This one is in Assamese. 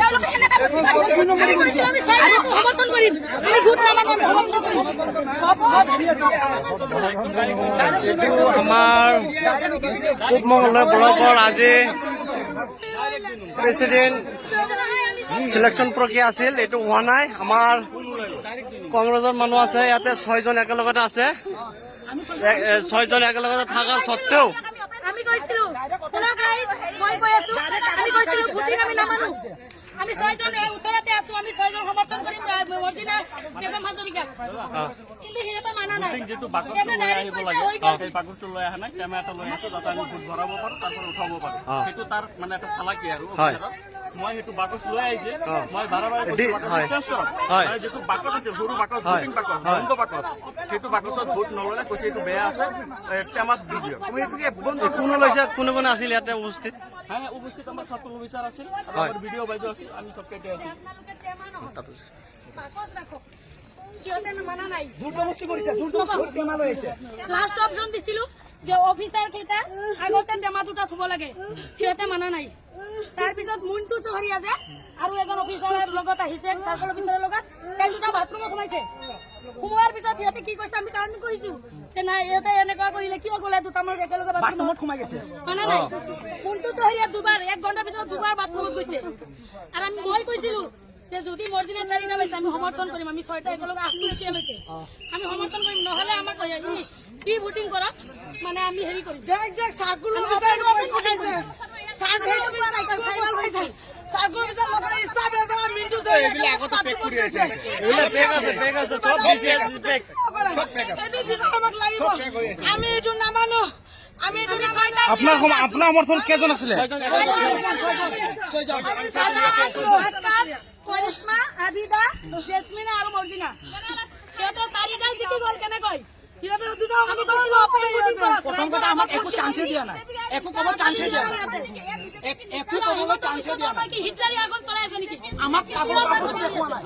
তেওঁলোকে সেনেকে কৈছে, আমি ছয়জন সমৰ্থন কৰিম, আমি ভোট নামানো, আমি সমৰ্থন কৰিম। এইটো আমাৰ পূব মঙলদৈ ব্লকৰ আজি প্ৰেচিডেণ্ট চিলেকশ্যন প্ৰক্ৰিয়া আছিল। এইটো হোৱা নাই। আমাৰ কংগ্ৰেছৰ মানুহ আছে ইয়াতে, ছয়জন একেলগতে আছে। ছয়জন একেলগতে থকাৰ স্বত্তেও আমি কৈছিলো, শুনক ৰাইজ, মই কৈ আছো, আমি কৈছিলো ভোটিং আমি নামানো। আমি ছয়জন এই ওচৰতে আছো। আমি ছয়জন সমৰ্থন কৰিম মৰ্জিনা বেগম হাজৰিকাক। কিন্তু সিহঁতে মানা নাই। যিটো বাকচটো সিহঁতে লৈ ডাইৰেক্ট আহিব কৈছে লাগে, হৈ গ'ল। সেই বাকচটো লৈ অহা নাই। টেমা এটা লৈ আহিছে যাতে আমি ভোট ভৰাব পাৰো, তাৰপৰা উঠাব পাৰো। সেইটো তাৰ মানে এটা চালাকি আৰু অফিচাৰৰ। মই সেইটো বাকচ লৈ আহিছে, মই বাৰে বাৰে কৈছো, বাকচটো চেঞ্জ কৰক। মানে যিটো বাকচ আছিল, সৰু বাকচ, ভোটিং বাকচ, বন্ধ বাকচ, সেইটো বাকচত ভোট নল'লে। কৈছে এইটো বেয়া আছে, টেমাত দি দিয়ক। কোনে লৈছে? কোনে কোনে আছিল ইয়াতে উপস্থিত? হা, উপস্থিত আমাৰ ছাত্ৰ অফিচাৰ আছিল আৰু আমাৰ বিডিঅ বাইদেউ আছিল, আমি চব কেইটাই আছিল। আপোনালোকে টেমা নহয়, বাকচ ৰাখক। সিহঁতে মানা নাই। জোৰজবস্তি কৰিছে, জোৰজবস্তি টেমা লৈ আহিছে। লাষ্ট অপশ্যন দিছিলো যে অফিচাৰ কেইটা আগতে টেমা দুটা থব লাগে। সিহঁতে মানা নাই। তাৰপিছত মুনটু চহৰীয়া যে আৰু এজন অফিচাৰৰ লগত আহিছে, চাৰ্কল অফিচাৰৰ লগত, সেই দুটা বাথৰুমত সোমাইছে। সোমোৱাৰ পিছত সিহঁতে কি কৈছে, আমি কাৰণ কৰিছো যে নাই, ইহঁতে এনেকুৱা কৰিলে, কিয় গ'লে দুটা মানুহ একেলগে বাথৰুমত? বাথৰুমত সোমাই গৈছে। মানা নাই। মুনটু চহৰীয়া দুবাৰ, এক ঘণ্টাৰ ভিতৰত দুবাৰ বাথৰুমত গৈছে। আৰু আমি মই কৈছিলো যে যদি মৰ্জিনা চাৰিটা পাইছে, আমি সমৰ্থন কৰিম। আমি ছয়টা একেলগে আছো এতিয়ালৈকে, আমি সমৰ্থন কৰিম। নহলে আমাক ই ভোটিং কৰক, মানে আমি হেৰি কৰিম। দেখ দেখ, চাৰ্কল আমি অফিচাৰ open পইচা voting খাইছে। কৰিম। চাৰ্কল অফিচাৰ, চাৰ্কল অফিচাৰ লগত ষ্টাফ এজন মিণ্টু চহৰীয়া বাথৰুমত গৈছে। এইবিলাক পেক আছে, পেক আছে, চব দিছে পেক। এইটো বিচাৰ আমাক লাগিব। আমি এইটো নামানো, আমি এইটো নামানো। আপোনাৰ সমৰ্থন কেইজন আছিলে? আমি আকাশ, কৰিশ্মা, আবিদা, জেচমিনা আৰু মৰ্জিনা, সিহঁতে চাৰিটাই জিকি গ'ল কেনেকৈ? সিহঁতে দুটা আমি কৈছিলো open voting কৰক। প্ৰথম কথা, আমাক একো চান্সে দিয়া নাই, একো ক'ব চান্সে দিয়া নাই, একো ক'বলৈ চান্সে দিয়া নাই। কি হিটলাৰী এখন চলাই আছে নেকি? আমাক কাগজ কাগজো দেখুওৱা নাই।